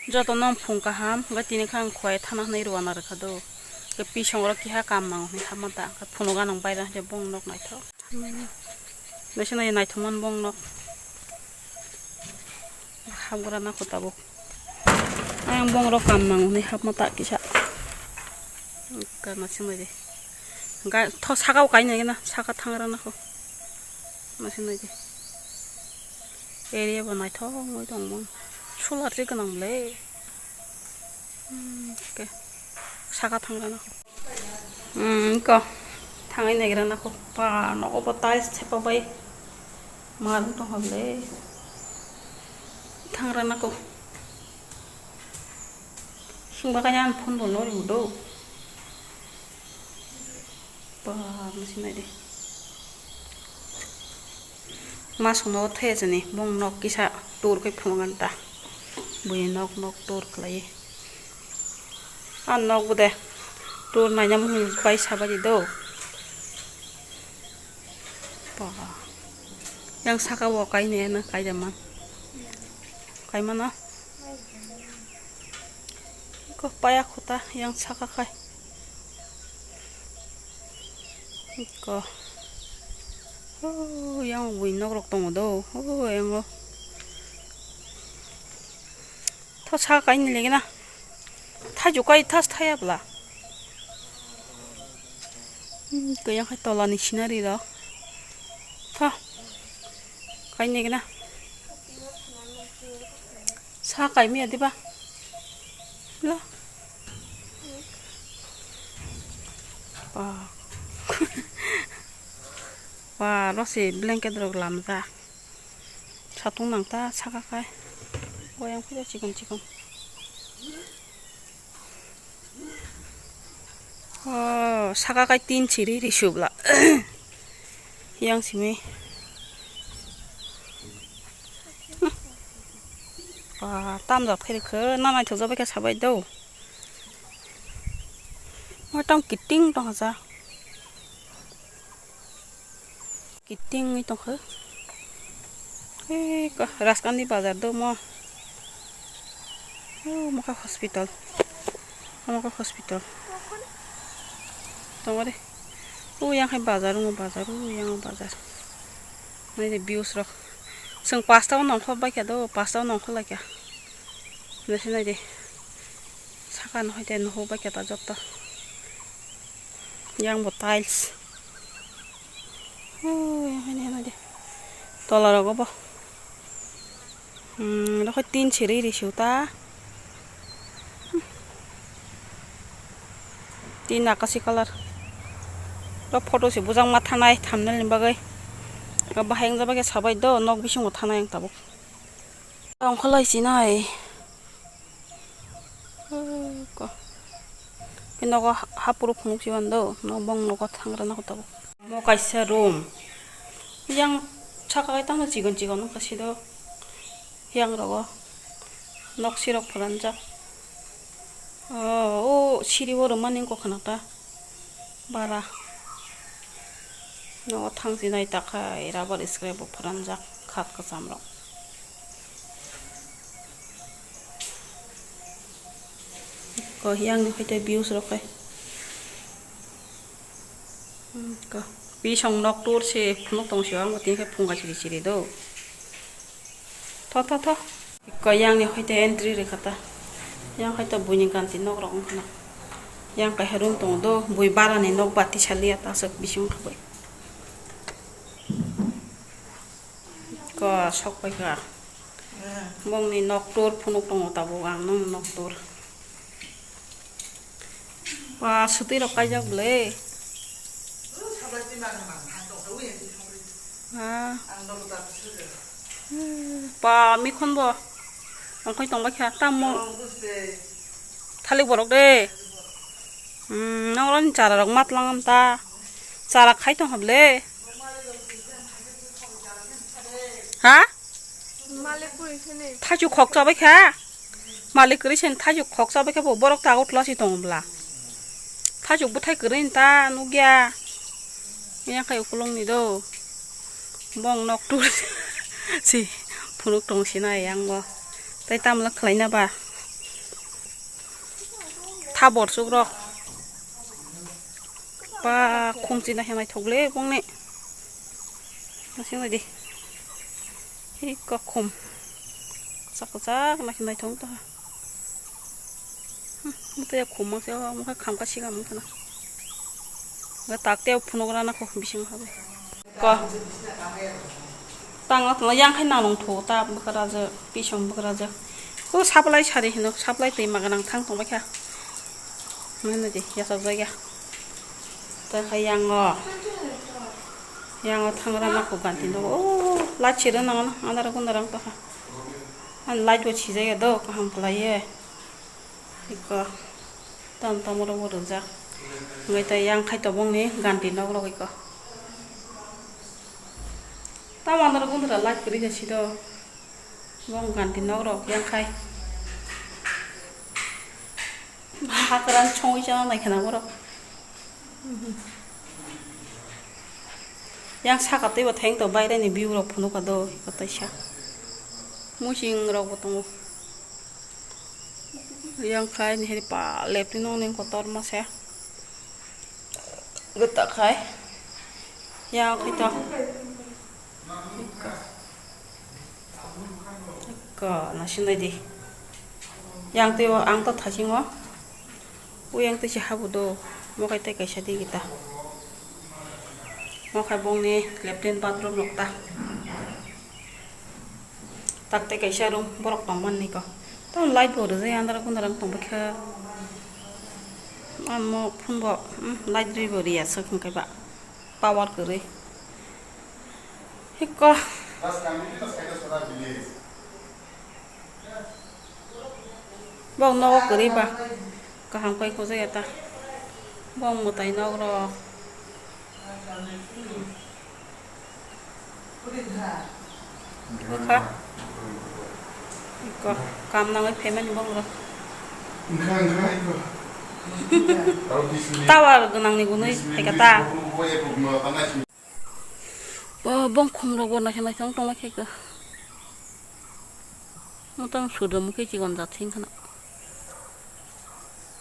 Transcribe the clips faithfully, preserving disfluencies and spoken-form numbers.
Joto no phung kaham, hwnkhe tini khe ang khwlai thana hwnwi rwna rwkha do. Hwnkhe pisong rok keha kam nango hwnwi hapma ta, hwnkhe phunugo ang baira hwnkhe bong nok naithok. Naising naising naithok man bong nok. Hapgra na kho tabuk. Ang bong rok kam nango hwnwi hapma ta kisa. Hwnkhe naising nai de. Ga-, tho saka o kainwi na, saka thangra na kho. Naising nai de. Area bo naithok wngwi tongmung. Solar se gwnang le. Hmm, okay. Saka thangra na kho. Hmm, ko. Thangwi naigra na kho. Pa, nogo bo tiles thepa bai. Marung tong hor le. Thangra na kho. Sungba kanya phone bo nori mudo. Ba, musi nai de. Ma songno thaya jani, bong nok kisa tour khe phunukgani ta. Buini nok, nok tour khlaiwi. A nok bude tour naina muchung bai sabadi do. Ba. Yang saka bo kainwi ano kaijama. Kaimano. Ko paya khuta yang saka khai. Ko. Oh, yang bui nok rok tongo do. Oh, yang o. Tho saka kainwi legena. Thaijuk kai thas thaya bla. Hmm, kaya khai tola ni scenery rok. Tho. Kainwi legena. Sa kaimya diba? Lo. Wah. Wah, rok se blanket rok lamjak. Satung nang ta saka kai. Boyang phai chikon chikon. Oh, saka kai tin chiri ri subla. Yang simi. Wah, tam jak phai rikho, na naithok jak bai khe sabai do. Mo tam kiting tong ja. Kiting wngwi tongkha. Ei, ka-, Raskandi bazar do mo. O, mokha hospital. Mokha hospital. Tongo de. O, yang hai bazar, o, bazar, o, yang bazar. Nai de views rok. Chwng pasta o nongkhor bai kha do, pasta o nongkhor lai kha. Nai se nai de. Saka no hai de, nohor bai kha ta jotto. Yang bo tiles. Ui, yang hai ni, hai ni de. Tola rogo bo. Hmm, rokho tin siri ri su ta. Tin akasi colour. Ro photo se bujak ma thanai, thumbnail ni bagwi. Ro bahai wng jaba khe sabai do, nok bisingo thanai ang tabuk. Ongkholai sinai. Ko. Nogo ha-, hapuru phunuk si mando. No bong nogo thangra na hotobo. Mo kaisa room. Yang saka kai tangna chigon chigon wngkha sido. Yang rogo. Nok sirok phoranjak. O, o siri o rwmani wngkha khwna ta. Bara. Nogo thangsinai takhai rubber scrap bo phoranjak khat kwcham rok. Ko yang ni hoite views rok khai. Hmm, ko. Bisong nok tour se phunuk tong sio ang tini khai phunga chiri chiri do. Tho, tho, tho. Ko yang ni hoite entry rikha ta. Yang hoite buini ganti nok rok wngkha na. Yang kaisa room tongo do, bui bara ni nok bati salia ta aswk bising thabai. Ko sok pai kha. Bongni nok tour phunuk tongo tabuk ang nung nok tour. Ba, sutwi rok kaijak bwle. Ha. Ba, mikhon bo. Ongkhoi tong bai kha, tamo. Thalik borok de. Hmm, nang rani chara rok matlang am ta. Chara khai tong ha bwle. Ha? Malik kwrwi sini. Thaichuk khok chabai kha. Malik kwrwi sini thaichuk khok chabai kha bo borok ta utla si tongo bwla. Thaichuk bwthai kwrwi ta nukya. Yang khai ukulung ni do. Bong nok tur si phunuk tong sina yang bo. Tai tamla khlai na ba. Tha borsuk rok. Ba khum china hinai thok le bongni. Nasing di. Hi ka khum. Sak sak na hinai thok ta. Hmm, mutai ya khum ma se, mo kha kham ka siga mo khana. Ga tak te phunuk rana kho bising habe. Ko. Tang o tong yang khai nang nong tho ta bwkra je, pisong bwkra je. Ko supply sari hino, supply twi ma ganang thang tong bai kha. Mano di, ya sok jai ya. Ta khai yang o. Yang o thang ra na ko ganti no. O, la chira nang na, andar ko narang to ha. An light bo chijai ya do, kaham klai ye. Iko, tam tam rok bo rijak. Ngai ta yang khai to bongni ganti nok rok iko. Tam andar gundra light kwrwi ja si do. Bong ganti nok rok yang khai. Hakran chongwi chana nai khana borok. Yang saka tei bo theng to baireni view rok phunuk ka do, iko taisa. Muching rok bo tongo. Yang khai ni heri pa lepri nong ning kotor ma se. Gata khai. Yang khai to. Ko, na sinai di. Yang twi o ang to thaching o. U yang twi si habu do. Mo kai tei kaisa di kita. Mo khai bongni latrine bathroom rok ta. Tak tei kaisa room borok tong man ni ko. To light bo rijak andar kundar ang tong bakha. Amo phone bo, hmm, light ri bo riya sok hwnkhe ba. Power kwrwi. Hikko. Bok nogo kwrwi ba. Kaham khe khojak ya ta. Bok mwtai nok rok. Wngkha. Ikko kam nangwi phaimani bok rok. Wngkha, wngkha, ikko. Tower gwnangni gunwi phaikha ta. Bo bongkhom rok bo naithok naithok wng tongma khe ka. Motang sudom khe chikon jat se wngkhana.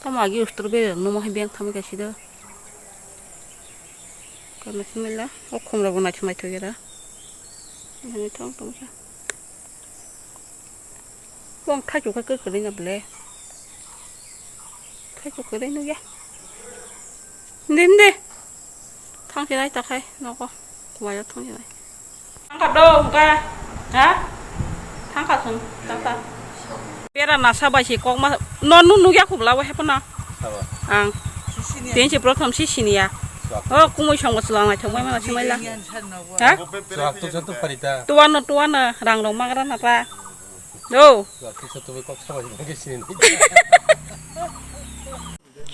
Tamo agi ustor bere rok nomo hai beng thamwi kaisa do. Kana simi la o khom rok bo naithok naithok era. Naithok wng tongma khe. Bong thaichuk khe kwrwi na ble. Thaichuk kwrwi nukya. Himde himde. Thang sinai ta khai nogo. Kumaio thang sinai. Thangkha do hwnkha. Ha? Thangkha sung. Thangkha. Bera nasa bai se kokma. No nu nukya khubla bo hepna. Ang. Tin se prothom si siniya. O kumui songo chwla naithok bai mana samaila. Ha? Tuwano tuwano rang rok magra na ta. O.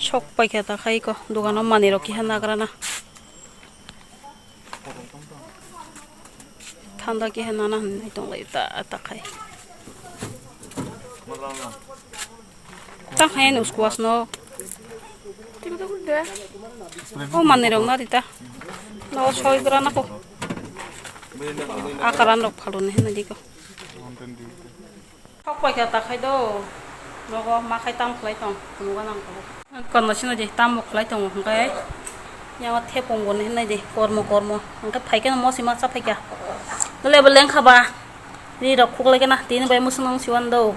Sok paikha ta khai ko dogano manwi rok keha nagra na. Thanda keha nana hinwi tonglai ta ta khai. Ta khai no squash no. O manwi rok na rita. No soi gra na ko. Akaran rok phaloni hinwi diko. Thok paikha ta khai do. Nogo ma khai tam khlai tong, phunuk gana ang tongo. Kono sino je tam bo khlai tongo, hwnkhe yang thepung bo hinai de, kormo, kormo. Hwnkhe phaikhe no mosi ma cha phaikha. Dole bo lengkha ba. Ri rok khuklai khe na, tini bai musu nung siwan do.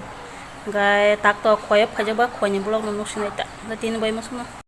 Hwnkhe tak to khoi phaijak ba, khoi ni bolok no nuk sinai ta. Hwnkhe tini bai musu no.